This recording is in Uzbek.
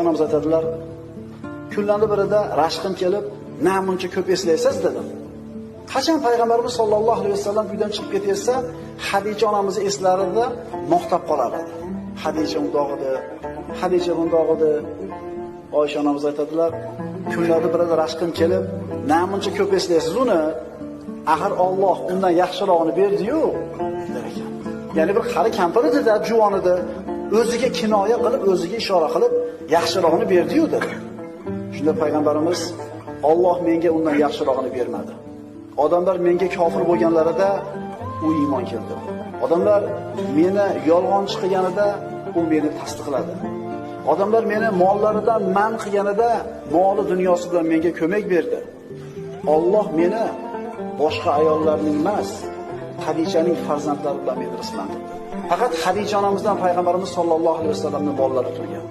Onamiz aytadilar, kunlarning birida rashqim kelib, namuncha ko'p eslaysiz dedim. Qachon payg'ambarimiz sollallohu alayhi vasallam uydan chiqib ketsa, Xadija onamizni eslarida maqtab qolar edi. Xadija undoq edi, Xadija bundoq edi. Oysha onamiz aytadilar, kunlarning birida rashqim kelib, namuncha ko'p eslaysiz uni, axir Alloh undan yaxshirog'ini berdi-yu, der ekan. Ya'ni bir qari kampir edi-da, juvon edi. O'ziga kinoya qilib, o'ziga ishora qilib, yaxshirog'ini berdi-yu dedi. Shunda payg'ambarimiz Alloh menga undan yaxshirog'ini bermadi. Odamlar menga kofir bo'lganlarida u iymon keltirdi. Odamlar meni yolg'onchi qilganida u meni tasdiqladi. Odamlar meni mollaridan man qilganida moli dunyosi bilan menga ko'mak berdi. Alloh meni boshqa ayollarning emas, Xadichaning farzandlari bilan meni rizqlantirdi. Faqat Xadija onamizdan payg'ambarimiz sollallohu alayhi vasallamning bolalari turgan.